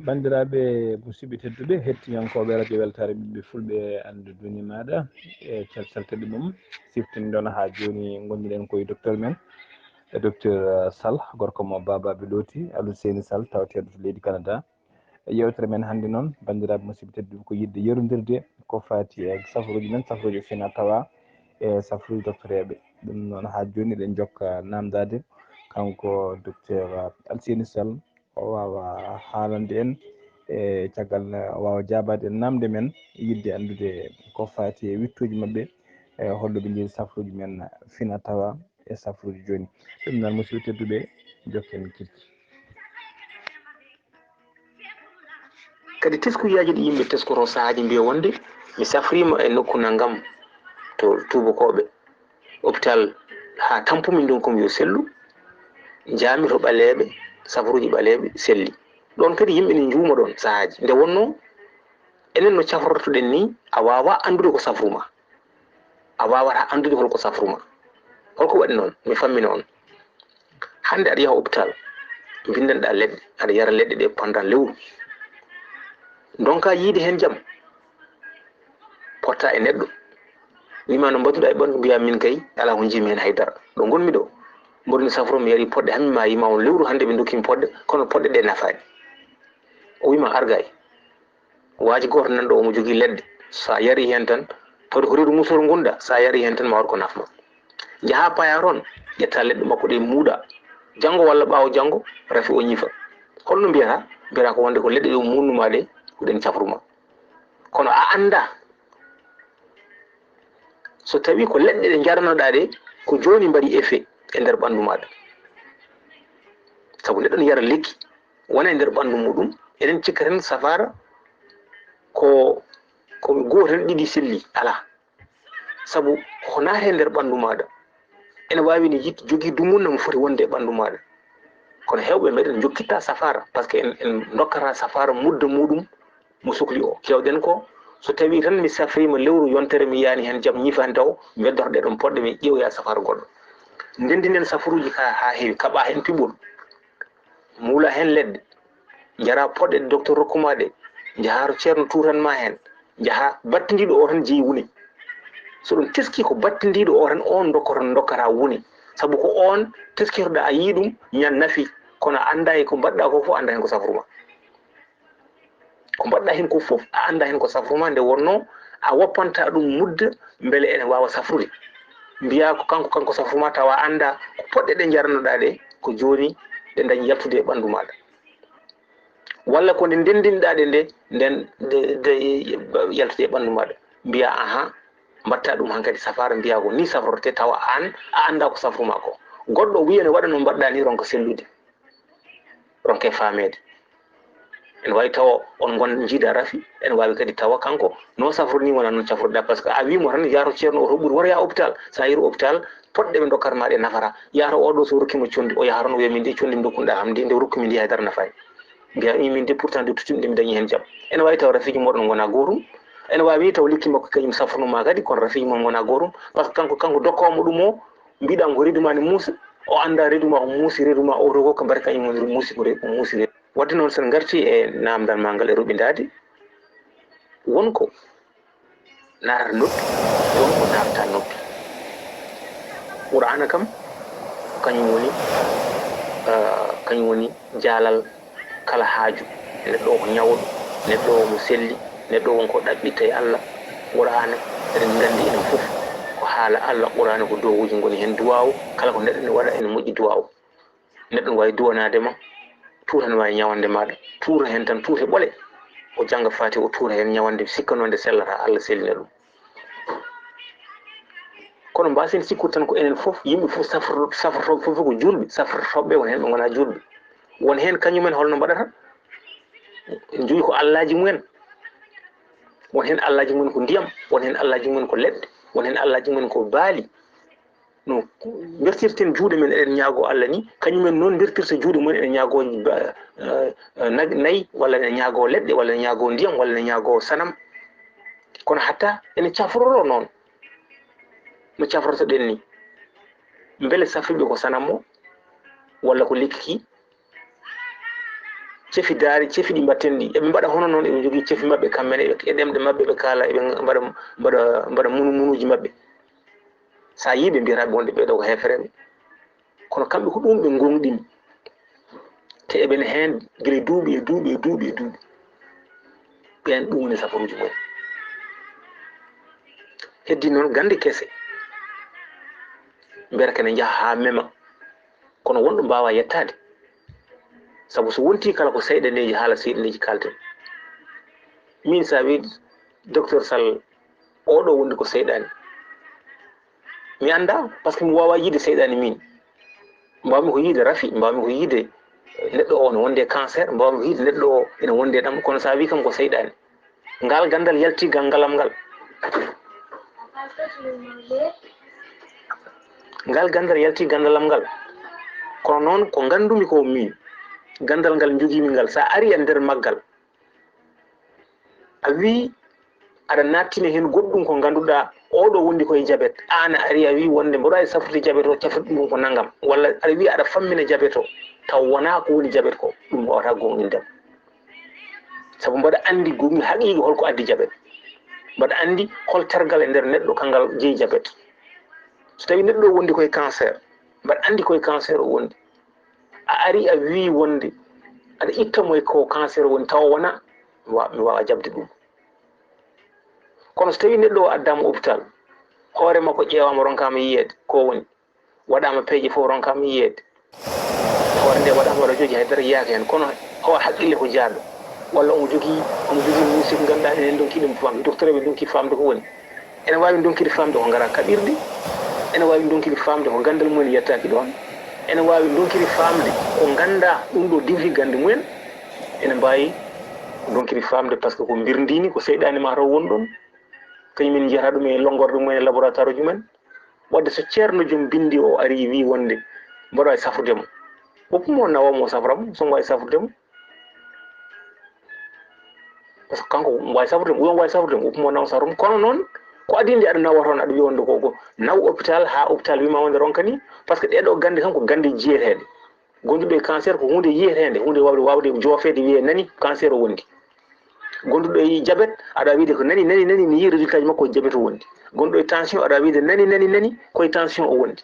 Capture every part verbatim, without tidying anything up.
Banndiraaɓe musidɓe tedduɓe, hettiyankooɓe Radio Weltaare Ɓiɓɓe Fulɓe, anndu duni maaɗa e calcal teddu mum. Siftinɗon haa jooni, ngonduɗen koye docteur men, e docteur Sall, gorko mo Baabaaɓe Looti, Alun Seyni Sall, tawateeɗo to leydi Canada. E yewtere men hannde noon, banndiraaɓe musidɓe tedduɓe, ko yiɗde yerondirde ko faati e safruuji men, safruuji fina tawa e safruuji doktoreeɓe. Ɗum noon, haa jooni eɗen njokka naamndaade kanko docteur Alun Seyni Sall, o waawa haalande en e caggal, o waawa jaabaade en naamnde men, yiɗde anndude ko faati e wiɗtooji maɓɓe, e holno ɓe njiyiri safruuji men fina tawa e safruuji jooni. Ɗum noon, musidɓe tedduɓe, njokken kirti. Kadi teskuyaaji ɗi yimɓe teskotoo sahaaji mbiya wonde mi safriima e nokku nanngam to tuubakooɓe, hôpital, haa tampumi ndonkum yo sellu, njaami to ɓaleeɓe, safruuji ɓaleeɓe selli. Ɗoon kadi yimɓe ne njuuma ɗoon sahaaji. Nde wonnoo, enen no cafrortoɗen nii, a waawaa anndude ko safru ma. A waawataa anndude hol ko safru ma. Hol ko waɗi noon? Mi fammina on. Hannde aɗa yaha hôpital, mbinndan-ɗaa leɗɗe, aɗa yara leɗɗe ɗe pendant lewru. Ndonkaa yiide heen jam. Potta e neɗɗo. Wiima no mbaɗduɗaa e ɓanndu, mbiyaa min kay alaa ko njiimi heen hay dara. Ɗo ngonmi ɗo, mboɗo mi safroo, mi yari poɗɗe, haa mi maayi, ma on lewru hannde ɓe ndokki mi poɗɗe, kono poɗɗe ɗe nafaani. O wiima argay. Waaji gooto nan ɗo, omo jogii leɗɗe. So a yari heen tan, tawde ko reedu musoro ngonɗaa, so a yari heen tan ma waɗ ko nafma. Njahaa payaa toon, ƴettaa leɗɗe makko ɗe muuɗaa. Janngo walla ɓaawo janngo, rafi o ñifa. Holno mbiyataa? Mbiyataa ko wonde ko leɗɗe ɗe o muunnu ma ɗe, ko ɗeen cafru ma. Kono a anndaa. So tawii ko leɗɗe ɗe njaranoɗaa ɗe, ko jooni mbaɗi effet e nder ɓanndu maaɗa. Sabu neɗɗo ne yara lekki, wona e nder ɓanndu muɗum, eɗen cikka tan safaara ko, ko gooto tan ɗiɗi selli, alaa. Sabu ko naati e nder ɓanndu maaɗa, ene waawi ne yiɗ-, jogii dumunna mo foti wonde e ɓanndu maaɗa. Kono heewɓe meɗen njokkitta safaara, par ce que en, en ndokkataa safaara mudda muɗum mo sokli o. Keewɗen ko, so tawii tan mi safriima lewru yontere, mi yiyaani heen jam, ñifaani taw, mi weddorto ɗee ɗoon poɗɗe, mi ƴeewoya safaara goɗɗo. Ndenndinen safaruuji ka haa heewi, kaɓaa heen piɓɓol, muulaa heen leɗɗe, njaraa poɗɗe ɗe docteur rokku ma ɗe, njahaa to ceerno tuutan ma heen, njahaa battindiiɗo o tan jeyi wune. So ɗum teskii ko battindiiɗo o tan, oon ndokkoto, ndokkataa wune. Sabu ko oon teskitoɗaa, a yii ɗum, ñan nafi, kono a anndaa e ko mbaɗɗaa ko fof, a anndaa heen ko safru ma. Ko mbaɗɗaa heen ko fof, a anndaa heen ko safru ma, nde wonnoo a woppantaa ɗum mudda mbele ene waawa safrude. Mbiyaa ko kanko, kanko safru ma, tawa a anndaa ko poɗɗe ɗe njaranoɗaa ɗe, ko jooni ɗe ndañi yaltude e ɓanndu maaɗa. Walla ko nde ndenndinɗaa ɗe nde, nden, nde, nde yaltude e ɓanndu maaɗa. Mbiyaa, ahan, mbaɗtaa ɗum hankadi safaara, mbiyaa ko nii safrortee, tawa aan a anndaa ko safru ma ko. Goɗɗo wiya ne waɗa no mbaɗɗaa nii, ronka sellude. Ronke faameede. Ene waawi tawa on ngon njiida rafi, ene waawi kadi tawa kanko no safru ni wona noon cafruɗaa, par ce que a wiimo tan, yaato ceerno o to ɓuri, wota yaa hôpital. So a yehi hôpital, poɗɗe ɓe ndokkata ma ɗe nafata. Yaato o ɗo, so rokki mo conndi, o yaha toon, o wiya, "Min de conndi ndokkunɗaa am ndi, nde rokku mi ndi hay dara nafaani." Mbiya, "Min de pourtant de tutumi ɗe, mi dañi heen jam." Ene waawi tawa rafiiji mooɗon ngonaa gootum. Ene waawi tawa lekki makko kañum safruno ma kadi, kono rafiiji mon ngonaa gootum. Par ce que kanko, kanko dokkoowo mo ɗum o, mbiɗa ko reedu ma ne muusi, o anndaa reedu ma ko muusi, reedu ma o to ko, ko mbaɗa kañum woni muusi, ko re-, ko muusi reedu. Wadde noon, so en ngartii e naamndal ma ngal e roɓindaade, won ko naatata noppi, won ko naatataa noppi. Qur'aana kam, kañum woni, ah, kañum woni jaalal kala haaju. Neɗɗo o ko ñawɗo, neɗɗo o mo selli, neɗɗo o won ko ɗaɓɓitta e Allah. Qur'aana, eɗen nganndi enen fof ko haala Allah. Qur'aana ko duwawuuji ngoni heen, duwawu, kala ko neɗɗo ne waɗa ene moƴƴi duwawu. Neɗɗo ne waawi duwanaade ma, tuuta ne waawi ñawande maaɗa, tuuta heen tan, tuute ɓole. O jannga Faatiha, o tuuta heen ñawande, sikkanoo nde sellataa, Allah sellina ɗum. Kono mbaasen sikkude tan ko enen fof, yimɓe fof safro-, safrotooɓe fof ko juulɓe, safrotooɓe ɓe won heen ɓe ngonaa juulɓe. Won heen kañumen holno mbaɗata? Njogi ko allaaji mumen. Won heen allaaji mumen ko ndiyam, won heen allaaji mumen ko leɗɗe, won heen allaaji mumen ko baali. No mbertirten juuɗe men, eɗen ñaagoo Allah ni, kañumen noon mbertirta juuɗe mumen, ene ñaagoo ba-, eh, eh, nag-, nayi, walla ene ñaagoo leɗɗe, walla ene ñaagoo ndiyam, walla ene ñaagoo sanam. Kono hatta ene cafroroo noon, no cafrortoɗen ni. Mbele safriiɓe ko sanam o, walla ko lekki ki? cefi daari, cefi ɗi mbatten ɗi. Eɓe mbaɗa hono noon, eɓe njogii cefi maɓɓe kamɓe ne, e ɗemɗe maɓɓe ɓe kaala, eɓe mbaɗa, mbaɗa, mbaɗa munu-, munuuji maɓɓe. So a yii ɓe, mbiyata ɓe wonde ɓee ɗoo ko heefereɓe. Kono kamɓe ko ɗum ɓe ngoongɗini. Te eɓe ne heen gila duuɓi e duuɓi e duuɓi e duuɓi. Ɓeen ɗum woni safaruuji mumen. Heddi noon gannde kese. Mbiyata kene njaha haa mema. Kono wonɗo mbaawa yettaade. Sabu so wontii kala ko seyɗaneeji, haala seyɗaneeji kaalten. Min so a wii Docteur Sall, oo ɗoo wondi ko seyɗaani. Mi anndaa, par ce que mi waawaa yiide seyɗaani min. Mbaawmi ko yiide rafi, mbaawmi ko yiide neɗɗo o ne wonde cancer, mbaawmi ko yiide neɗɗo o ene wonde ɗam, kono so a wii kam ko seyɗaani. Ngal ganndal yalti ganndal ngal. Ngal ganndal yalti ganndal ngal. Kono noon ko nganndumi ko min, ganndal ngal njogiimi ngal, so a ari e nder maggal, a wii aɗa naattina heen goɗɗum ko ngannduɗaa oo ɗoo wondi koye jabet. Aan a ari a wii wonde mboɗo waawi safrude jabet o, cafrirɗum ɗum ko nanngam. Walla aɗa wii aɗa fammina jabet o, taw wonaa ko woni jabet ko, ɗum wawata goongɗinde. Sabu mbaɗa anndi goongɗi haqiiqi holko addi jabet. Mbaɗa anndi hol tergal e nder neɗɗo kangal jeyi jabet. So tawii neɗɗo o wondi koye cancer, mbaɗa anndi koye cancer o wondi. A ari a wii wonde aɗa itta mo e ko cancer o woni, tawa wonaa, wa-, mi waawaa jaɓde ɗum. Kono so tawii neɗɗo o addaama hôpital, hoore makko ƴeewaama, ronkaama yiyeede, ko woni? Waɗaama peeje fof, ronkaama yiyeede. Hoore nde waɗaama radio ji, hay dara yiyaaka heen, kono o haqqille ko jaado. Walla omo jogii, omo jogii musique ngannduɗaa enen ndonki ɗum faamde, docteur ɓe ndonki faamde ko woni. Ene waawi ndonkiri faamde ko ngara kaɓirɗe, ene waawi ndonkiri faamde ko ganndal mumen yettaaki ɗoon, ene waawi ndonkiri faamde ko nganndaa ɗum ɗo diwti gannde mumen, ene mbaawi ndonkiri faamde par ce que ko mbirndini, ko seyɗaani ma taw won ɗoon, kañum en njiyata ɗum e lonngorde mumen e laboratoire uji mumen. Wadde so ceerno joom binndi o ari wii wonde mboɗo waawi safrude mo, woppu mo nawa mo safra mo, so mo waawi safrude mo. Par ce que kanko omo waawi safrude mo, omo waawi safrude mo, woppu mo nawa safra mo. Kono noon, ko adii nde aɗa nawa toon, aɗa wiya wonde ko, ko naw hôpital, haa hôpital wiima wonde ronka ni, par ce que ɗee ɗoo gannde kam ko gannde jiyeteeɗe. Gonduɗo e cancer ko huunde yiyeteende, huunde waawde, waawde joofeede, wiyee nani, cancer o wondi. Gonduɗo e jabet, aɗa wiide ko nani, nani, nani, mi yii résultat ji makko, ko jabet o wondi. Gonduɗo e tension, aɗa wiide nani, nani, nani, koye tension o wondi.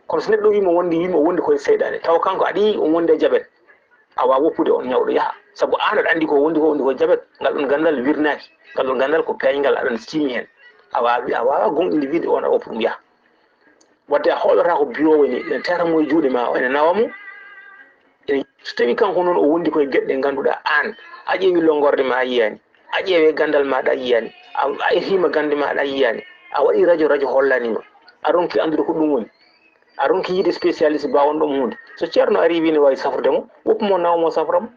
Kono so neɗɗo wiima wondi, wiima wondi koye seyɗaane, tawa kanko aɗa yiyi on wondi e jabet, a waawaa woppude on ñawɗo yaha. Sabu aan aɗa anndi ko wondi ko, wondi ko jabet, ngal ɗon ganndal wirnaaki, ngal ɗon ganndal ko peeñngal, aɗa anndi tiimi heen. A waawaa, a waawaa goongɗinde wiide on aɗa woppa ɗum yaha. Wadde a hoolata ko bureau woni, ene teta mo e juuɗe ma, ene nawa mo. Ene, so tawii kanko noon o wondi koye geɗe ɗe ngannduɗaa aan, a ƴeewi lonngorde ma a yiyaani, a ƴeewi ganndal ma ɗa yiyaani, a, a ehiima gannde ma ɗa yiyaani, a waɗi radio, radio hollaani ma, a ronki anndude ko ɗum woni, a ronki yiide spécialiste baawanɗo mo huunde. So ceerno ari wii ne waawi safrude mo, woppu mo nawa mo safra mo.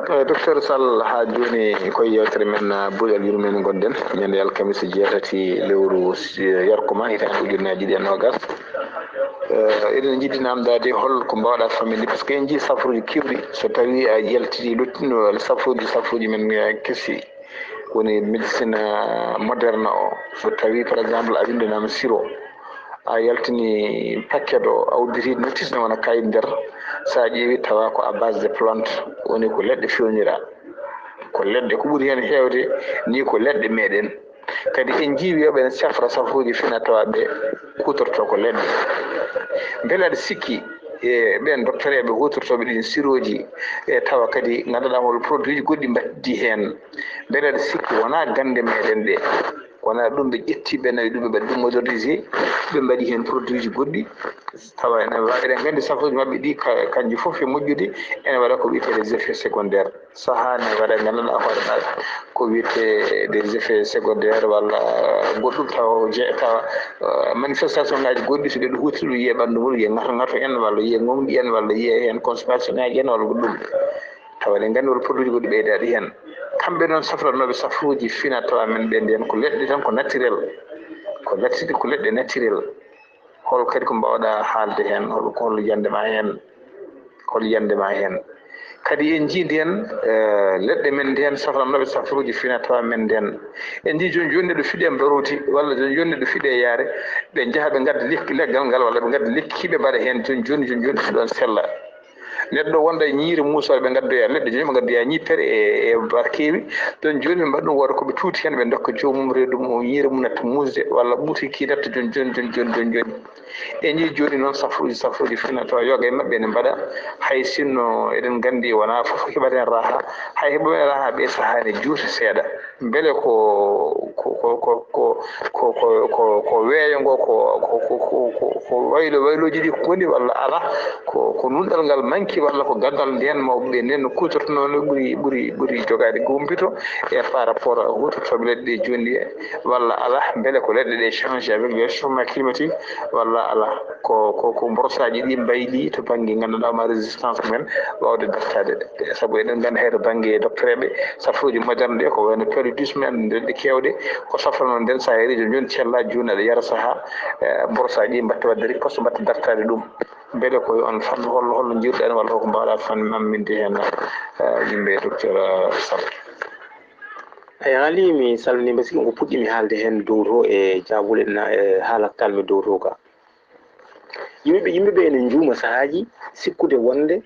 Eyi, Docteur Sall, haa jooni koye yeewtere men, ah, Buuɗal Yurmeende ngonɗen, ñande alkamisa jeetati lewru si-, yarkuma, hitaande ujunnaji ɗiɗi e noogas. Eh, eɗen njiɗi naamndaade hol ko mbaawɗaa faaminde, par ce que en njii safruuji keewɗi, so tawii a yaltitii luttuno safruuji, safruuji men, eh, kesi, woni médecine, ah, moderne o, so tawii, par exemple, a winndanaama sirop, a yaltini paquet o, a udditi notice ne wona kayit nder, so a ƴeewi tawa ko à base de plante, woni ko leɗɗe fewnira, ko leɗɗe, ko ɓuri heen heewde ni ko leɗɗe meɗen. Kadi en njii wiyooɓe ene safra safruuji fina tawa ɓe kuutorto ko leɗɗe. Mbele aɗa sikki e ɓeen doktoreeɓe huutortooɓe ɗiin sirooji, e tawa kadi ngannduɗaa hol produit ji goɗɗi mbaɗdi heen? Mbele aɗa sikki wonaa gannde meɗen ɗe, wonaa ɗum ɓe ƴetti, ɓe nawi ɗum, ɓe mbaɗi ɗum modernisé, ɓe mbaɗi heen produit ji goɗɗi, tawa ene waawi, eɗen nganndi safruuji maɓɓe ɗi ka-, kanji fof e moƴƴude, ene waɗa ko wiyetee des effets secondaires. Sahaa ne waɗa, ngannduɗaa hoore ma ko wiyetee des effets secondaires walla goɗɗum tawa je-, tawa, eh, manifestation ngaji goɗɗi, so neɗɗo huuti ɗum, yiye ɓanndu mum, yiye ŋato ŋato en, walla yiye ŋoŋɗi en, walla yiye heen constipation ngaji en, walla goɗɗum. Tawa eɗen nganndi won produit ji goɗɗi ɓeydaaɗi heen. Kamɓe noon safranooɓe safruuji fina tawa men ɓe ndeen ko leɗɗe tan, ko naturel. Ko naturel, ko leɗɗe naturel. Hol kadi ko mbaawɗaa haalde heen? Hol, hol yiyannde ma heen? Hol yiyannde ma heen? Kadi en njii ndeen, eh, leɗɗe men ndeen safrannooɓe safruuji fina tawa men ndeen. En njii jooni jooni neɗɗo fiɗe mbarooti, walla jooni jooni neɗɗo fiɗe yaare, ɓe njaha ɓe ngadda lekki leggal ngal, walla ɓe ngadda lekki ɓe mbaɗa heen jooni jooni, jooni jooni ɗoon sella. Neɗɗo wonda e ñiiri muusoore ɓe ngaddoya leɗɗe, jooni ɓe ngaddoya ñippere e, e barkeewi. Ɗoon jooni ɓe mbaɗa ɗum wooda ko ɓe cuuti heen, ɓe ndokka joomum reedu mum, ñiiri mum natta muusde, walla ɓuuti ki natta jooni jooni, jooni jooni, jooni jooni. En njii jooni noon safruuji, safruuji fina tawa yoga e maɓɓe ene mbaɗa, hay sinno eɗen nganndi wonaa fof heɓaten raha, hay heɓuɓe raha ɓe sahaa ene juuti seeɗa. Mbele ko, ko, ko weeyo ngo, ko, ko waylo, waylooji ɗi koni walla alaa, ko, ko nunɗal ngal manki walla ko ganndal ndeen mawɓe ɓe ndeen no kuutortonoo no ɓuri, ɓuri, ɓuri jogaade gumpito e par rapport à huutortooɓe leɗɗe ɗe jooni ɗi, walla alaa, mbele ko leɗɗe ɗe change avec le changement climatique walla alaa. Ko, ko, ko mborosaaji ɗi mbayli to bannge ngannduɗaa ma résistance mumen waawde dartaade ɗe. Sabu eɗen nganndi hay to bannge doctereeɓe, safruuji moderne ɗe ko wayno paludisme en, leɗɗe keewɗe, ko safrano ndeen so a yari jooni jooni cella jooni aɗa yara sahaa, eh, mborosaaji ɗi mbaɗta waɗde riposte, mbaɗta dartaade ɗum. Mbele ko on fannu hollo, hollo njiiruɗaa en walla ko mbaawɗaa fan mamminde heen, eh, yimɓe docteur, eh, Sall? Eyi, haali mi salminiima, sibu ko puɗɗii-mi haalde heen dow to e jaabule na, e haala kalmi dow to ka. Yimɓe, yimɓe ɓe ene njuuma sahaaji sikkude wonde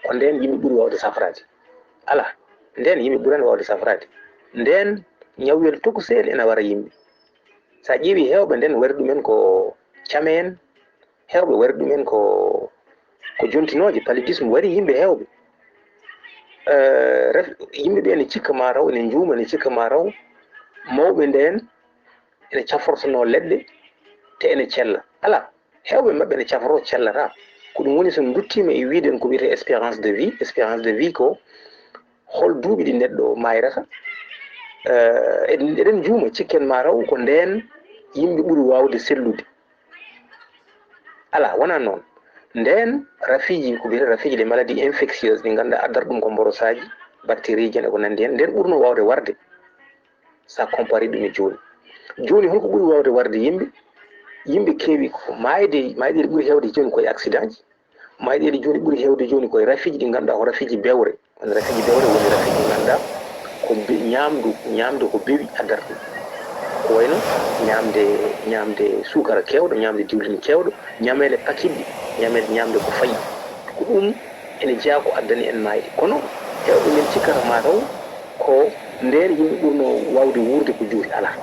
ko ndeen yimɓe ɓuri waawde safraade. Alaa, ndeen yimɓe ɓurani waawde safraade. Ndeen ñawwel tokosel ene wara yimɓe. So a ƴeewi heewɓe ndeen wari ɗumen ko came en, heewɓe wari ɗumen ko, ko jontinooje, paludisme wari yimɓe heewɓe. Eh, ref-, yimɓe ɓe ene cikka ma raw, ene njuuma, ene cikka ma raw, mawɓe ndeen ene cafrortonoo leɗɗe, te ene cella. Alaa, heewɓe maɓɓe ene cafroo, cellata. Ko ɗum woni so en nduttiima e wiyde en ko wiyetee espérance de vie, espérance de vie ko hol duuɓi ɗi neɗɗo maayrata. Eh, eɗen, eɗen njuuma, cikken ma raw ko ndeen yimɓe ɓuri waawde sellude. Alaa, wonaa noon. Ndeen rafiiji, ko wiyetee rafiiji, les maladies infectieuses, ɗi ngannduɗaa addata ɗum ko mborosaaji, bactérie ji en e ko nanndi heen, ndeen ɓurnoo waawde warde. So a comparé ɗum e jooni. Jooni, holko ɓuri waawde warde yimɓe? Yimɓe keewi ko maayde, maayɗeele ɓuri heewde jooni ko e accident ji. Maayɗeele jooni ɓuri heewde jooni ko e rafiiji ɗi ngannduɗaa ko rafiiji bewre. Woni rafiiji bewre woni rafiiji ɗi ngannduɗaa ko be-, ñaamdu, ñaamdu ko bewi addata ɗum. Ko wayno ñaamde, ñaamde suukara keewɗo, ñaamde diwlin keewɗo, ñameele pakitɗe, ñameele, ñaamde ko fayi. Ko ɗum ene jeyaa ko addani en maayde. Kono heewɓe men cikkata maa taw ko ndeen yimɓe ɓurnoo waawde wuurde ko juuti, alaa.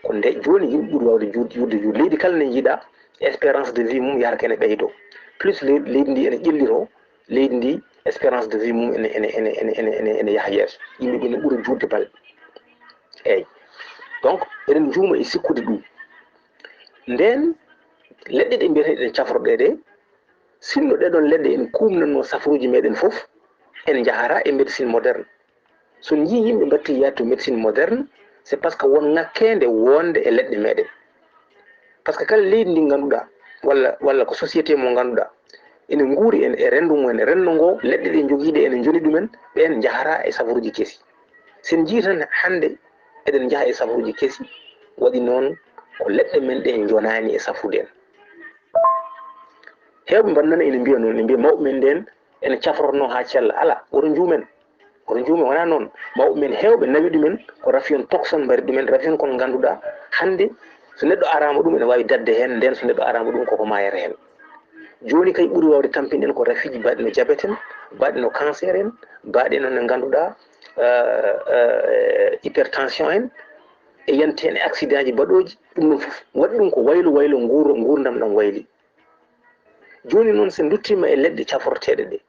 Ko nde jooni yimɓe ɓuri waawde juut-, juutde juut. Leydi kala ne njiiɗaa, espérance de vie mum yahata ko ene ɓeydoo. Plus leydi, leydi ndi ene ƴellitoo, leydi ndi espérance de vie mum ene, ene, ene yaha yeeso. Yimɓe ɓe ene ɓura juutde balɗe. Eeyi. Donc, eɗen njuuma e sikkude ɗum. Ndeen, leɗɗe ɗe mbiyeten eɗen cafroɗe ɗe, sinno ɗee ɗoon leɗɗe en kuumnannoo safruuji meeɗen fof, en njahataa e médecine moderne. So en njii yimɓe mbattii yaade to médecine moderne, c'est parce que won ŋakkeende wonde e leɗɗe meeɗen. Parce que kala leydi ndi ngannduɗaa, walla, walla ko société mo ngannduɗaa, ene nguuri en e renndo mum en, renndo ngo, leɗɗe ɗe jogiiɗe ene njoni ɗumen, ɓeen njahataa e safruuji kesi. So en njii tan hannde eɗen njaha e safruuji kesi, waɗi noon ko leɗɗe men ɗe njonaani e safrude en. Heewɓe mbaɗ nana ene mbiya noon, ene mbiya mawɓe men ndeen ene cafrornoo haa cella. Alaa, woto njuumen. Woto njuumen, wonaa noon. Mawɓe men heewɓe nawi ɗumen ko rafiyon tokson mbari ɗumen, rafiyon kon ngannduɗaa hannde so neɗɗo araama ɗum ene waawi daɗde heen, ndeen so neɗɗo araama ɗum koko maayata heen. Jooni kay ɓuri waawde tampinde en ko rafiiji baɗɗi no jabet en, baɗɗi no cancer en, baɗɗi noon nde ngannduɗaa, eh, eh, hypertension en, e yanti heen e accident ji baɗooji, ɗum ɗum fof waɗi ɗum ko waylo waylo nguur-, nguurndam ɗam wayli. Jooni noon, so en nduttiima e leɗɗe cafrorteeɗe ɗe,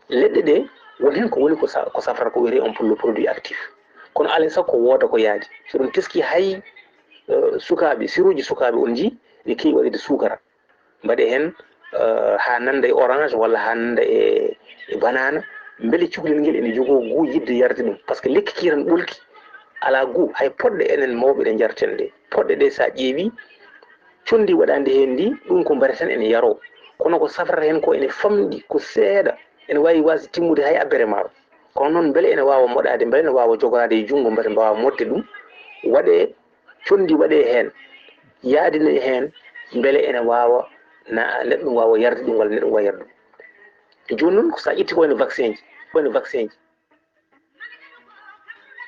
leɗɗe ɗe, won heen ko woni ko sa-, ko safrata ko wiyetee on le produit actif. Kono alaa e sago ko wooda ko yaadi. So ɗum teskii hay, eh, sukaaɓe, siruuji sukaaɓe on njii, ɗi keewi waɗeede suukara. Mbaɗee heen, eh, haa nannda e orange walla haa nannda e, e banana. Mbele cukalel ngel ene jogoo goût yiɗde yarde ɗum. Parce que lekki kii tan ɓolki, alaa goût. Hay poɗɗe enen mawɓe ɗe njarten ɗe. Poɗɗe ɗe, so a ƴeewii, conndi waɗaandi heen ndi, ɗum ko mbare tan ene yaroo. Kono ko safrata heen ko ene famɗi, ko seeɗa, ene waawi waasde timmude hay abbere maaro. Kono noon, mbele ene waawa moɗaade, mbele ene waawa jogaade e junngo, mbele mbaawa moɗde ɗum, waɗee conndi waɗee heen, yaadinee heen, mbele ene waawa, na neɗɗo waawa yarde ɗum walla neɗɗo waawa yarde ɗum. Jooni noon, so a ƴetti ko wayno vaccin ji, ko wayno vaccin ji,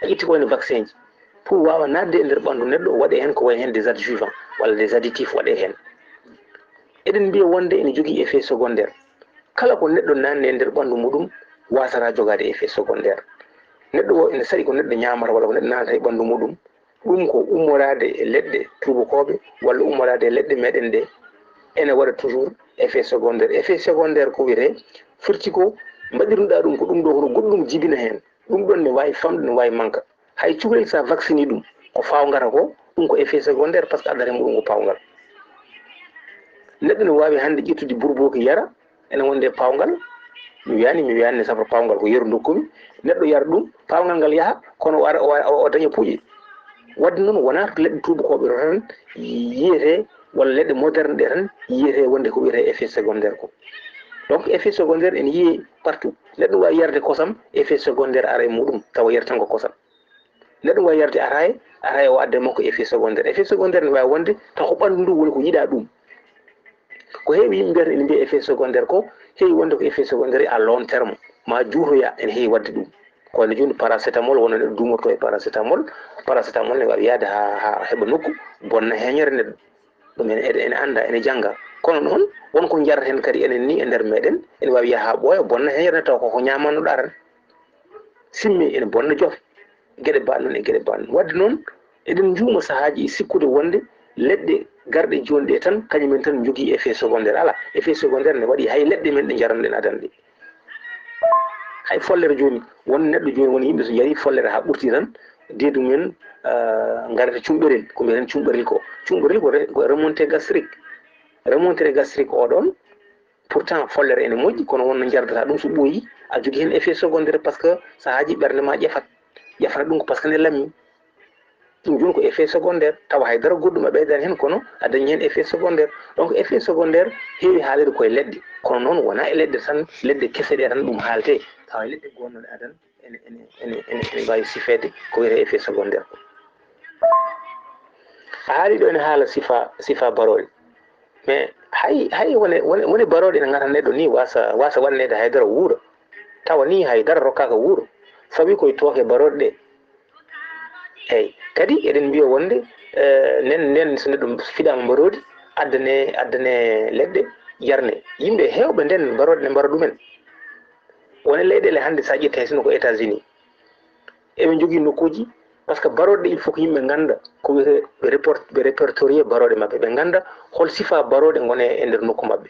a ƴetti ko wayno vaccin ji, pour waawa naatde e nder ɓanndu neɗɗo, waɗee heen ko wayi heen des adjuvants walla des additifs waɗee heen. Eɗen mbiya wonde ene jogii effet secondaire. Kala ko neɗɗo naatni e nder ɓanndu muɗum, waasata jogaade effet secondaire. Neɗɗo o ene saɗi ko neɗɗo ñaamata walla ko neɗɗo naatata e ɓanndu muɗum, ɗum ko ummoraade e leɗɗe tuubakooɓe walla ummoraade e leɗɗe meɗen ɗe, ene waɗa toujours effet secondaire. Effet secondaire ko wiyetee, firti ko mbaɗirnoɗaa ɗum ko ɗum ɗo, kono goɗɗum jibina heen. Ɗum ɗoon ne waawi famɗude, ne waawi manka. Hay cukalel, so a vaccini ɗum, ko faawngarta ko, ɗum ko effet secondaire, par ce que addata e muɗum ko paawngal. Neɗɗo ne waawi hannde ƴettude burbooki yara, ene wonde paawngal. Mi wiyaani, mi wiyaani ne safra paawngal, ko yeru ndokkumi. Neɗɗo yara ɗum, paawngal ngal yaha, kono o ara, o ara, o daña puƴe. Waɗde noon, wonaa to leɗɗe tuubakooɓe to tan yiyetee, walla leɗɗe moderne ɗe tan yiyetee wonde ko wiyetee effet secondaire ko. Donc, effet secondaire ene yiyee partout. Neɗɗo waawi yarde kosam, effet secondaire ara e muɗum, tawa yarata tan ko kosam. Neɗɗo waawi yarde ataaye, ataaye o adda e makko effet secondaire. Effet secondaire ne waawi wonde taw ko ɓanndu ndu woni ko yiɗaa ɗum. Ko heewi yimɓe mbiyata ene mbiya effet secondaire ko heewi wonde ko effet secondaire à long terme. Ma juutoya ene heewi waɗde ɗum. Ko wayno jooni paracétamol, wonno neɗɗo duumotoo e paracétamol. Paracétamol ne waawi yahde haa, haa heɓa nokku, bonna heeñere neɗɗo. Ɗum ene, ene, ene annda, ene jannga. Kono noon, won ko njarata heen kadi enen ni e nder meɗen, ene waawi yaha haa ɓooya, bonna heeñere neɗɗo taw ko ko ñaamannoɗaa tan. Simme ene bonna jofe. Geɗe baaɗe noon e geɗe baaɗe noon. Waɗde noon, eɗen njuuma sahaaji e sikkude wonde leɗɗe garɗe jooni ɗe tan, kañum en tan njogii effet secondaire. Alaa, effet secondaire ne waɗi hay leɗɗe men ɗe njaranɗen adan ɗe. Hay follere jooni, won neɗɗo jooni, won yimɓe so njarii follere haa ɓurti tan, deedu men, ah, ngarata cuumɓerel, ko mbiyeten cuumɓerel ko. Cuumɓerel ko re-, ko remontée gastrique. Remontée gastrique o ɗoon, pourtant follere ene moƴƴi, kono won no njardata ɗum so ɓooyi, a jogii heen effet secondaire, par ce que sahaaji ɓernde ma ƴefat. Ƴefata ɗum ko par ce que nde lammi. Ɗum jooni ko effet secondaire, tawa hay dara goɗɗum a ɓeydaani heen, kono a dañi heen effet secondaire. Donc, effet secondaire heewi haalirde koye leɗɗe, kono noon wonaa e leɗɗe tan, leɗɗe kese ɗe tan ɗum haaltee. Tawa e leɗɗe goonɗe adan ene, ene, ene, ene, ene mbaawi sifeede ko wiyetee effet secondaire ko. A haali ɗo ene haala sifa, sifa barooɗe. Mais hay, hay wone, wone, wone barooɗe ene ngata neɗɗo ni, waasa, waasa waɗaneede hay dara wuura. Tawa ni hay dara rokkaaka wuuro. Sabi koye tooke barooɗe ɗe. Eey, kadi eɗen mbiya wonde, eh, nen, nen so neɗɗo fiɗaama mbaroodi, addane, addane leɗɗe, yarne. Yimɓe heewɓe nden mbaroodi ne mbara ɗumen. Won e leyɗeele hannde, so a ƴetti hay sinno ko États-Unis, eɓe njogii nokkuuji, par ce que barooɗe, il faut que yimɓe ngannda ko wiyetee, ɓe report-, ɓe répertorier barooɗe maɓɓe, ɓe ngannda hol sifaa barooɗe ngoni e nder nokku maɓɓe.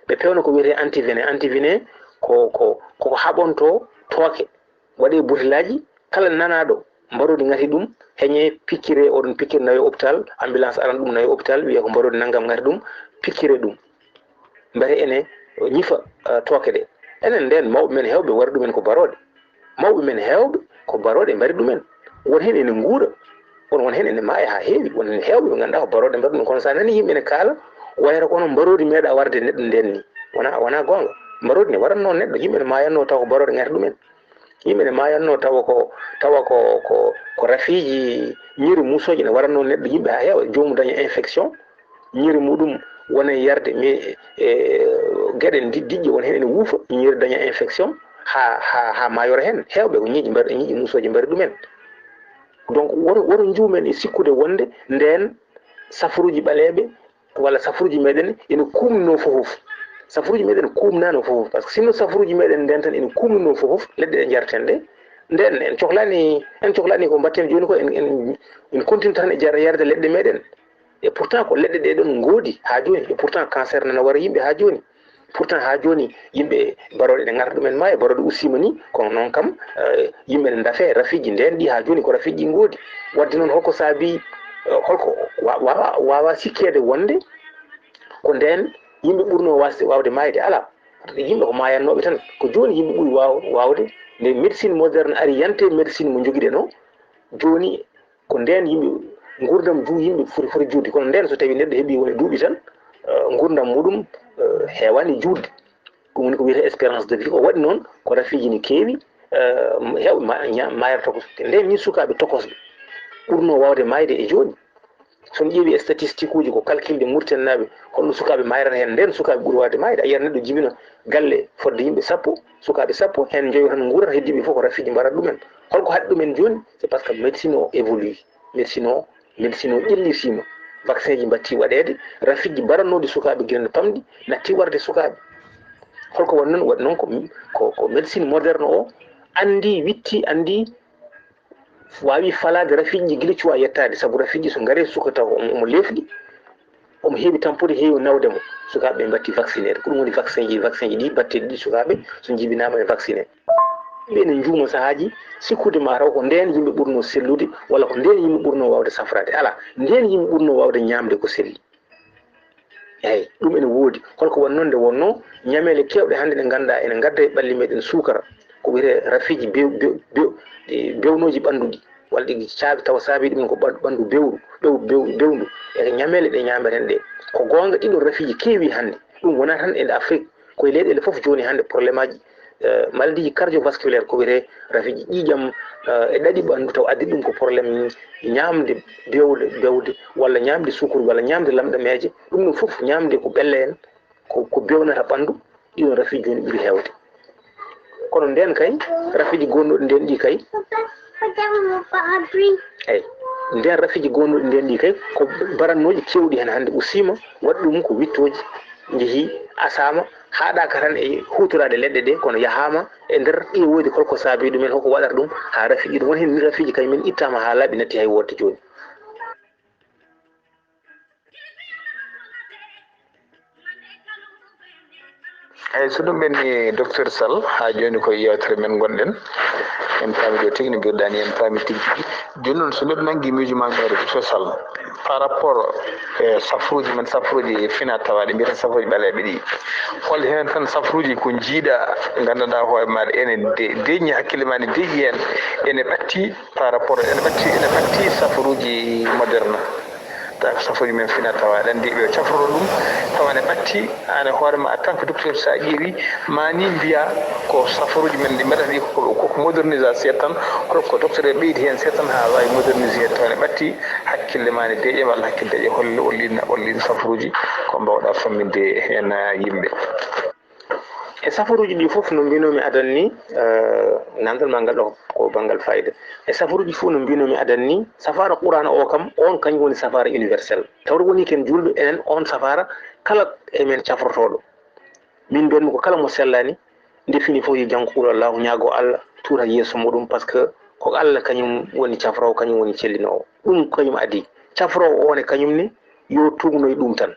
Ɓe peewna ko wiyetee antivenin. Antivenin ko, ko, ko ko haɓontoo tooke, waɗee butelaaji, kala nanaaɗo mbaroodi ngati ɗum, heñee, pikkiree, oɗon pikkiri, nawee hôpital, ambulance aran ɗum, nawee hôpital, wiyee ko mbaroodi nanngam ngati ɗum, pikkiree ɗum. Mbele ene ñifa, eh, tooke ɗe. Enen ndeen, mawɓe men heewɓe mbari ɗumen ko barooɗe. Mawɓe men heewɓe ko barooɗe mbari ɗumen. Won heen ene nguura, won, won heen ene maaya haa heewi, won heen heewɓe ɓe ngannduɗaa ko barooɗe mbari ɗumen. Kono so a nanii yimɓe ene kaala, wayata ko onon mbaroodi meeɗaa warde neɗɗo ndeen ni. Wonaa, wonaa goonga. Mbaroodi ne waratnoo neɗɗo, yimɓe ne maayatnoo taw ko barooɗe ngati ɗumen. Yimɓe ne maayatnoo tawa ko, tawa ko, ko, ko rafiiji, ñiiri muusooji ne waratnoo neɗɗo, yimɓe haa heewa, joomum daña infection. Ñiiri muɗum wona e yarde, mais, e, geɗe di-, diƴƴe won heen ene wuufa, ñiiri daña infection, haa, haa, haa maayora heen. Heewɓe ko ñiiƴe mbar-, ñiiƴe muusooje mbari ɗumen. Donc, woto, woto njuumen e sikkude wonde ndeen safaruuji ɓaleeɓe walla safaruuji meɗen ene kuumnoo fof. Safaruuji meɗen kuumnaano fof. Par ce que sinno safaruuji meɗen ndeen tan ene kuumnoo fof, leɗɗe ɗe njarten ɗe, ndeen en cohlaani, en cohlaani ko mbaɗten jooni ko, en, en, en continue tan e jar-, yarde leɗɗe meɗen. Et pourtant, ko leɗɗe ɗe ɗon ngoodi haa jooni. Et pourtant, cancer nana wara yimɓe haa jooni. Pourtant, haa jooni, yimɓe barooɗe ne ngata ɗumen maaya, barooɗe ustiima ni, kono noon kam, eh, yimɓe ne ndafe, rafiiji ndeen ɗi haa jooni ko rafiiji ɗi ngoodi. Waɗde noon, holko saabii, eh, holko wa-, waawa, waawa sikkeede wonde ko ndeen yimɓe ɓurnoo waasde, waawde maayde? Alaa. Yimɓe ko maayatnooɓe tan. Ko jooni yimɓe ɓuri waaw-, waawde. Nde médecine moderne ari, yante médecine mo njogiɗen o, jooni ko ndeen yimɓe, nguurndam ju-, yimɓe foti, foti juutde. Kono ndeen, so tawii neɗɗo heɓii won e duuɓi tan, eh, nguurndam muɗum, eh, heewaani juutde. Ɗum woni ko wiyetee espérance de vie. Ko waɗi noon, ko rafiiji ne keewi, eh, heewɓe ma-, ña-, maayata tokos. Ndeen nii sukaaɓe tokosɓe ɓurnoo waawde maayde e jooni. So on ƴeewi statistique uji, ko calcul de Mauritanie naaɓe, Holno sukaaɓe mayrata heen? Ndeen sukaaɓe ɓuri waawde maayde. A yiyat neɗɗo jibina galle fodde yimɓe sappo, sukaaɓe sappo, heen njoyo tan nguurata, heddiiɓe fof ko rafiiji mbarata ɗumen. Holko haɗi ɗumen jooni? C'est parce que médecine o évolue. Médecine o, médecine o ƴellitiima. Vaccin ji mbattii waɗeede, rafiiji mbaratnooɗi sukaaɓe gila no pamɗi, nattii warde sukaaɓe. Holko waɗi noon? Waɗi noon ko, ko, ko médecine moderne o anndi, witti, anndi, waawi falaade rafiiji ɗi gila cuwaa yettaade, sabu rafiiji so ngari suka taw omo, omo leefɗi, omo heewi tampude, heewi nawde mo. Sukaaɓe ɓe mbatti vacciné. Ko ɗum woni vaccin ji, vaccin ji ɗi mbatteɗi ɗi sukaaɓe so njibinaama ɓe vacciné. Ɓe ene njuuma sahaaji sikkude ma taw ko ndeen yimɓe ɓurnoo sellude, walla ko ndeen yimɓe ɓurnoo waawde safraade. Alaa, ndeen yimɓe ɓurnoo waawde ñaamde ko selli. Eey, ɗum ene woodi. Holko waɗi noon? Nde wonnoo ñameele keewɗe hannde ɗe ngannduɗaa ene ngadda e ɓalli meeɗen suukara, ko wiyetee rafiiji bew-, bew-, bew-, ɗi bewnooji ɓanndu ɗi, walla ɗi caabi tawa saabii ɗum ko ɓan-, ɓanndu bewru, bew-, bew-, bewndu. E ñameele ɗe ñaameten ɗe, ko goonga ɗiɗon rafiiji keewi hannde. Ɗum wonaa tan e Afrik, ko e leyɗeele fof jooni hannde problémeaji, eh, maladiiji cardiovasculaire, ko wiyetee rafiiji ƴiiƴam, eh, e ɗaɗi ɓanndu, taw addi ɗum ko problème ñaamde bewde, bewde, walla ñaamde sukkur, walla ñaamde lamɗameeje. Ɗum ɗum fof ñaamde ko ɓelle en, ko, ko bewnata ɓanndu, ɗiɗon rafiiji jooni ɓuri heewde. Kono ndeen kay, rafiiji gonɗuɗi ndeen ɗi kay, eey, ndeen rafiiji gonɗuɗi ndeen ɗi kay, ko mbarannooji keewɗi heen hannde ustiima, waɗi ɗum ko wittooji, njehii, asaama, haaɗaaka tan e huutoraade leɗɗe ɗe, kono yahaama e nder ƴeewoyde holko saabii ɗum en, holko waɗata ɗum, haa rafiiji ɗum. Won heen rafiiji kay men ittaama haa laaɓi, natti hay woodde jooni. Eey, so ɗum ɓenni, Docteur Sall, haa jooni ko e yeewtere men ngonɗen. En paami ɗo tigi no mbiruɗaa ni, en paami tigi tigi. Jooni noon, so neɗɗo nanngi miijo maa, Docteur Sall, par rapport e safruuji men, safruuji fina tawaaɗi, mbiyeten safruuji ɓaleeɓe ɗi, hol heen tan safruuji ko njiiɗaa, nganndanɗaa hoore maaɗa ene de-, deeƴi, hakkille maa ne deeƴi heen, ene ɓatti par rapport, ene ɓatti, ene ɓatti safruuji moderne? Tawa ko safruuji men fina tawa, aɗa anndi ɓe cafroto ɗum, tawa ne ɓatti, aan e hoore ma, en tant que docteur, so a ƴeewi, ma ni mbiya ko safruuji men ɗi mbaɗata ɗi ko, ko, ko modernisation tan, ko, ko docteur ɓeydi heen seeɗa tan haa waawi moderniser, tawa ne ɓatti, hakkille ma ne deeƴa, walla hakkille deeƴa, holle, hollin, hollin safruuji ko mbawɗa famminde heen yimɓe. E safaruuji ɗi fof, no mbinoomi adan ni, eh, nanndal ma ngal ɗo ko banngal fayida. E safaruuji fof, no mbinoomi adan ni, safaara Qur'aana o kam, on kañum woni safaara universel. Tawde woni ken juulɓe, enen on safaara kala e men cafrotooɗo. Min mbiyatmi ko kala mo sellaani, nde fini fof yo janngo Qul Allahu, ñaago Allah, tuura yeeso muɗum, parce que ko Allah kañum woni cafroowo, kañum woni cellinoowo. Ɗum kañum adii. Cafroowo o ne kañum ne, yo tuugnoy ɗum tan.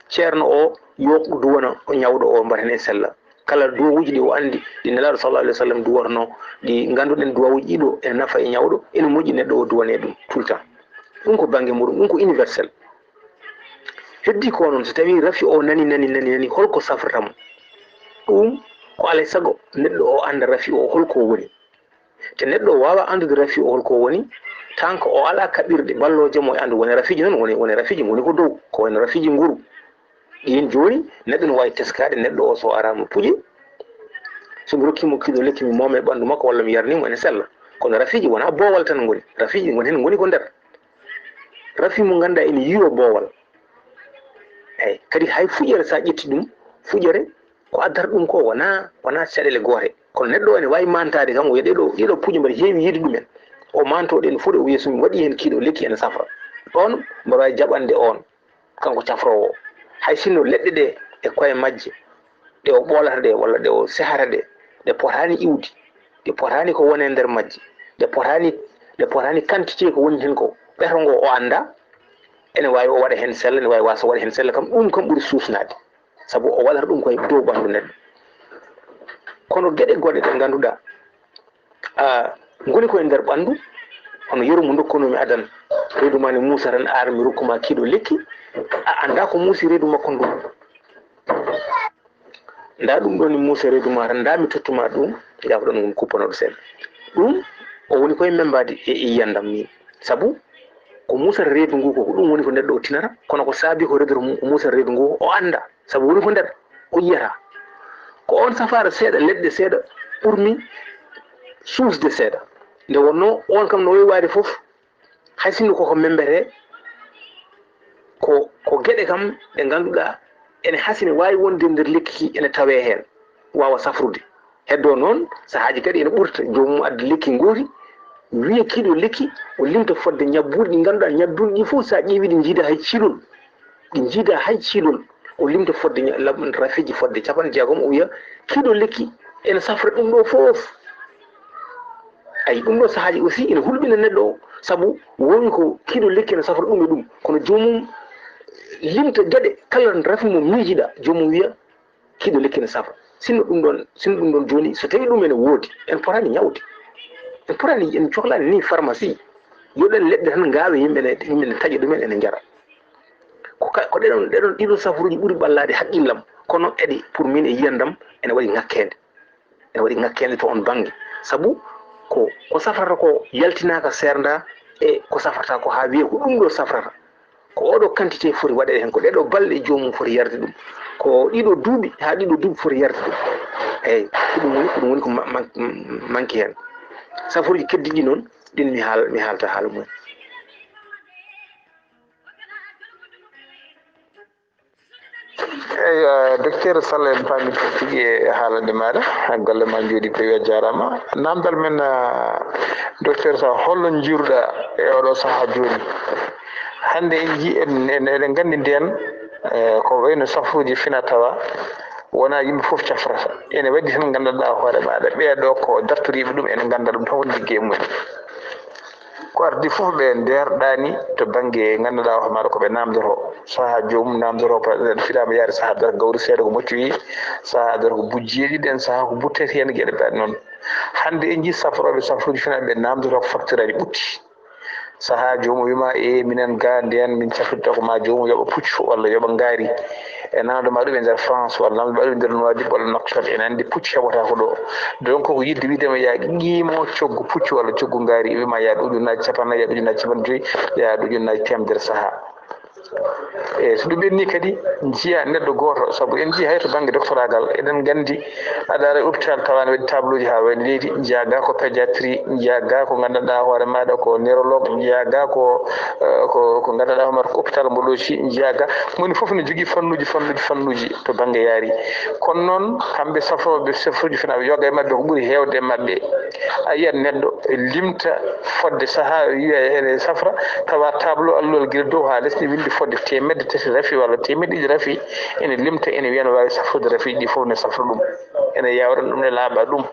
Ceerno o, yo duwano ñawɗo o, mbaɗen e sella. Kala duwawuuji ɗi o anndi, ɗi Nelaaɗo sallallahu alaihi wasallam duwatnoo, ɗi ngannduɗen duwawuuji ɗiɗo ene nafa e ñawɗo, ene moƴƴi neɗɗo o duwane ɗum tout le temps. Ɗum ko bannge muɗum, ɗum ko universel. Heddi ko noon, so tawii rafi o nani, nani, nani, nani, holko safrata mo? Ɗum ko alaa e sago neɗɗo o annda rafi o holko woni. Te neɗɗo o waawaa anndude rafi o holko woni, tant que o alaa kaɓirɗe ballooje mo e anndu. Woni rafiiji noon, woni, woni rafiiji ngoni ko dow, ko woni rafiiji nguru. Ɗiin jooni, neɗɗo no waawi teskaade neɗɗo o so araama puƴe, so mi rokkii mo kiilo lekki, mi mooma e ɓanndu makko walla mi yarnii mo, ene sella. Kono rafiiji wonaa boowal tan ngoni, rafiiji ngoni heen ngoni ko nder. Rafi mo ngannduɗaa ene yiyo boowal. Eey, kadi hay fuƴere, so a ƴetti ɗum, fuƴere, ko addata ɗum ko wonaa, wonaa caɗeele goote. Kono neɗɗo o ene waawi mantaade kam, o wiya ɗeɗo, ɗiɗo puƴe mbaɗa heewi yiide ɗumen. O manto ɗen fof, o wiya so mi waɗii heen kiilo lekki ene safra. Ɗoon mboɗo waawi jaɓande on, kanko cafroowo o. Hay sinno leɗɗe ɗe e koye majje, ɗe o ɓoolata ɗe walla ɗe o sehata ɗe, ɗe potaani iwdi, ɗe potaani ko woni e nder majje, ɗe potaani, ɗe potaani quantité ko woni heen ko, ɓeto ngo o anndaa, ene waawi o waɗa heen sella, ene waawi waasa waɗa heen sella kam, ɗum kam ɓuri suusnaade. Sabu o waɗata ɗum koye dow ɓanndu neɗɗo. Kono geɗe goɗɗe ɗe ngannduɗaa, a, ngoni koye nder ɓanndu, hono yeru mo ndokkunoomi adan, reedu ma ne muusa tan, ar mi rokku ma kiilo lekki, a anndaa ko muusi reedu makko ndu. Ndaa ɗum ɗoo ni muusa reedu ma tan, ndaa mi tottu ma ɗum, jaafoɗon ɗum kuppanooɗo seeɗa. Ɗum, o woni koye membaade e, e yiyandam ni. Sabu ko muusata reedu ngu ko, ko ɗum woni ko neɗɗo o tinata, kono ko saabii ko reedu, ko muusata reedu ngu o anndaa, sabu woni ko nder o yiyata. Ko on safaara seeɗa, leɗɗe seeɗa ɓurmi suusde seeɗa. Nde wonnoo on kam no wowi waade fof, hay sinno koko membetee, ko ko geɗe kam ɗe ngannduɗaa ene hasine waawi wonde nder lekki ki ene tawee heen, waawa safrude. Heddoo noon, sahaaji kadi ene ɓurta, joomum adda lekki ngooti, wiya kiiɗo lekki, o limta fodde ñabbuuli ɗi ngannduɗaa, ñabbuuli ɗi fof, so a ƴeewii ɗi njiidaa hay ciilol, ɗi njiidaa hay ciilol, o limta fodde ña-, lab-, rafiji fodde capanɗe jeegom, o wiya kiiɗo lekki ene safra ɗum ɗo fof. Ayi, ɗum ɗo sahaaji aussi ene hulɓina neɗɗo o, sabu woowi ko kiiɗo lekki ene safra ɗum e ɗum, kono joomum limta geɗe kala rafi mo miijiɗaa, joomum wiya kiiɗo lekki ene safra. Sinno ɗum ɗon, sinno ɗum ɗon jooni, so tawii ɗum ene woodi, en potaani ñawde. En potaani, en cohlaani ni pharmacie. Yoɗen leɗɗe tan ngaawe yimɓe ne, yimɓe ne taƴa ɗumen ene njara. Ko ka, ko ɗeɗon, ɗeɗon, ɗiɗon safaruuji ɓuri ɓallaade haqqillam, kono eɗe, pour min e yiyandam, ene waɗi ŋakkeende. Ene waɗi ŋakkeende to on bannge. Sabu ko, ko safrata ko yaltinaaka seernda e ko safrata ko haa wiye ko ɗum ɗo safrata. Ko oɗo quantité foti waɗeede heen, ko ɗeɗo balɗe joomum foti yarde ɗum. Ko ɗiɗo duuɓi haa ɗiɗo duuɓi foti yarde ɗum. Eeyi, ko ɗum woni, ko ɗum woni ko ma-, man-, manki heen. Safaruuji keddiiɗi noon, ɗin mi haal-, mi haalta haala mumen. Eyi, docteur Sall, en paami tigi e haalande maaɗa, golle ma njooɗi peewi, a jaaraama. Naamndal men, docteur Sall, holno njiiruɗaa e oɗo sahaa jooni? Hannde en njii, en, en, eɗen nganndi ndeen, e, ko wayno safaruuji fina tawa, wonaa yimɓe fof cafrata. Ene waɗi tan nganndanɗaa hoore maaɗa, ɓee ɗo ko dartoriiɓe ɗum, ene ngannda ɗum, taw ligge e mumen. Ko ardi fof ɓe ndeerɗaani to bannge ngannduɗaa hoore maaɗa ko ɓe naamndotoo. Sahaa joomum naamndotoo, par exemple, filaama yaade sahaa darta gawri seeɗa ko moccoyi, sahaa darta ko bujjeeɗi, ɗeen sahaa ko buttete heen geɗe mbaɗ noon. Hannde en njii safrooɓe safruuji fina ɓe naamndotoo ko facture aji ɓutti. Sahaa joomum wiima e minen ga ndeen min cafrirta ko ma joomum yoɓa puccu walla yoɓa ngaari. E naamnde ma ɗum e nder France walla naamnde ma ɗum e nder Nouadhibou walla Nouakchott, ene anndi puccu heɓata ko ɗo. Donc ko yiɗde wiide ma yaa qiimo coggu puccu walla coggu ngaari, wiima yaa ɗo ujunnaaji capannaaji, yaa ɗo ujunnaaji cappanɗe joyi, yaa ɗo ujunnaaji teemedere sahaa. E so ɗum ɓenni kadi njiya neɗɗo gooto, sabu en njii hay to bannge doctoragal eɗen nganndi aɗa ara e hôpital tawa ne waɗi tableau ji haa wayno leydi, njiya ga ko pédiatrie, njiya ga ko nganndanɗaa hoore maaɗa ko neurologue, njiya ga ko, eh, ko, ko nganndanɗaa hoore maaɗa ko hôpital mo ɗo ci, njiya ga, moni fof ne jogii fannuuji, fannuuji, fannuuji to bannge yaari. Kono noon kamɓe safrooɓe safruuji fina yoga e maɓɓe ko ɓuri heewde e maɓɓe. A yiyat neɗɗo limta fodde sahaa, wiya ene safra, tawa tableau alluwal gila dow haa les ne winndi fodde teemedde tati rafi walla teemedde ɗiɗi rafi, ene limta, ene wiya ne waawi safrude rafiiji ɗi fof, ne safra ɗum, ene yawra ɗum, ne laaɓa ɗum.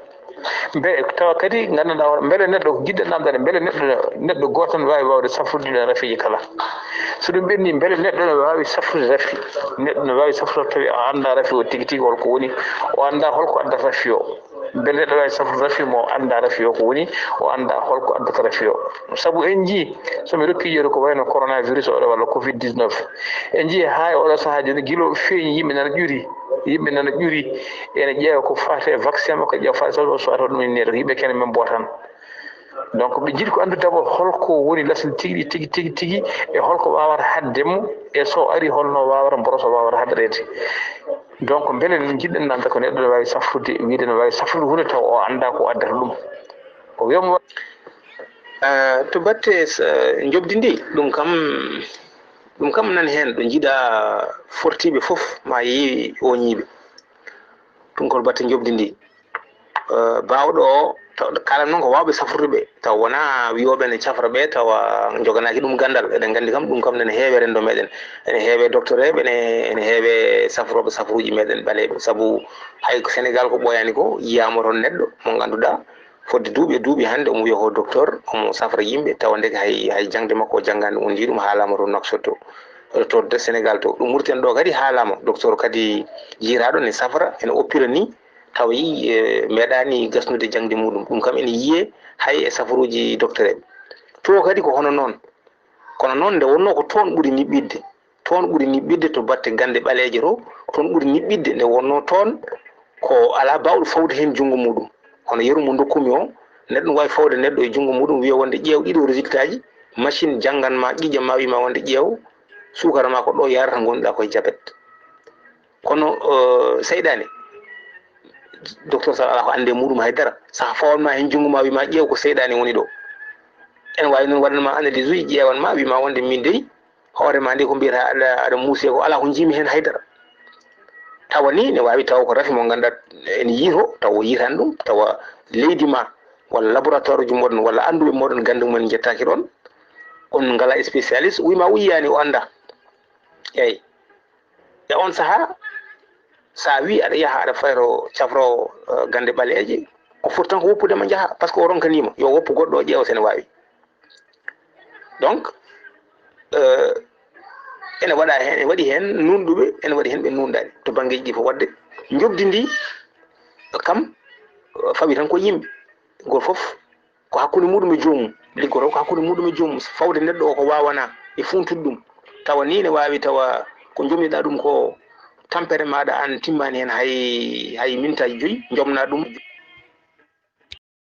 Mbe, tawa kadi nganndanɗaa hoore, mbele neɗɗo, ko jiɗɗen naamndaade, mbele neɗɗo, neɗɗo gooto ne waawi waawde safrude ɗiɗon rafiiji kala? So ɗum ɓenni, mbele neɗɗo ne waawi safrude rafi? Neɗɗo ne waawi safrude tawi o anndaa rafi o tigi tigi holko woni, o anndaa holko addata rafi o. Mbele neɗɗo waawi safrude rafi mo o anndaa rafi o ko woni, o anndaa holko addata rafi o. Sabu en njii, so mi rokki yeru ko wayno coronavirus oɗo walla covid dix-neuf. En njii haa e oɗo sahaa jooni gila o feeñi yimɓe nana ƴuri, yimɓe nana ƴuri, ene ƴeewa ko faati e vaccin makko, ƴeewa faati so, so ɗum e neɗɗo, yimɓe kene men mbotan. Donc ɓe jiɗi ko anndude d'abord holko woni lasli tigi, tigi, tigi, tigi, e holko waawata haɗde mo, e so ari holno waawata mboroso waawata haɗreede. Donc mbele jiɗɗen naamnde ko neɗɗo ne waawi safrude, wiide ne waawi safrude huunde taw o anndaa ko addata ɗum. O wiya mo Eh, to batte s-, eh, njoɓdi ndi, ɗum kam, ɗum kam nan heen, ɗo njiɗa fortiiɓe fof ma yeewi ooñiiɓe. Ɗum ko batte njoɓdi ndi. Eh, baawɗo o, taw, kaalan noon ko waawɓe safrude ɓe, taw wonaa wiyooɓe ne cafra ɓe, tawa njoganaaki ɗum ganndal. Eɗen nganndi kam, ɗum kam nene heewe renndo meɗen. Ene heewe docteur eɓe, ene, ene heewe safrooɓe safruuji meɗen ɓaleeɓe. Sabu hay ko Senegal ko ɓooyaani ko, yiyaama toon neɗɗo mo ngannduɗaa, fodde duuɓi e duuɓi hannde, omo wiya ko docteur, omo safra yimɓe, tawa ndeke hay, hay jaŋde makko o janngaani, on njii ɗum haalaama to Nouakchott to, to, to Senegal to. Ɗum Mauritanie ɗo kadi haalaama, docteur kadi jiiraaɗo ne safra, ene oppira ni, tawa yi, e, meeɗaani gasnude jaŋde muuɗum. Ɗum kam ene yiyee hay e safaruuji docteur en. To kadi ko hono noon. Kono noon nde wonnoo ko toon ɓuri niɓɓiɗde, toon ɓuri niɓɓiɗde to batte gannde ɓaleeje to, toon ɓuri niɓɓiɗde nde wonnoo toon ko alaa baawɗo fawde heen junngo muuɗum. Hono yeru mo ndokkumi o, neɗɗo no waawi fawde neɗɗo e junngo muuɗum, wiya wonde ƴeew ɗiɗo résultat ji, machine janngan ma, ƴiƴam ma, wiy ma wonde ƴeew, suukara ma ko ɗo yaarata, ngonɗaa koye jabet. Kono, eh, seyɗaane, docteur Sall alaa ko annde muuɗum hay dara. Saha fawan ma heen junngo ma, wiy ma ƴeew ko seyɗaane woni ɗo. Ene waawi noon waɗan ma analyse uji, ƴeewan ma, wiy ma wonde min dey, hoore ma nde ko mbiyata aɗa aɗa muuse ko alaa ko njiimi heen haydara. Tawa ni ne waawi tawa ko rafi mo ngannduɗaa en yiito tawa o yiitani ɗum tawa leydi ma walla laboratoire uji moɗon walla annduɓe moɗon gannde mumen njettaaki ɗoon, on ngala spécialiste o wima o yiyaani o annda. Eyyi. E on saha sa wi aɗa yaha aɗa fayro cafro gannde ɓaleeje, o foti tan ko woppude ma njaha par ce que o ronkanima yo woppu goɗɗo o ƴeewa sene wawi. Donc ene waɗa hen ene waɗi hen nunɗuɓe, ene waɗi hen ɓe nunɗani to banggueji ɗi fof. Wadde jobdi ndi kam fawi tan ko yimɓe, gol fof ko hakkunde muɗum e joomum. Liggoto ko hakkunde muɗum e joomum, fawde neɗɗo o ko wawana e funtude ɗum. Tawa ni ne wawi tawa ko jomniɗa ɗum ko tampere maɗa an timmani hen hay hay mintaji joyyi, jomna ɗum.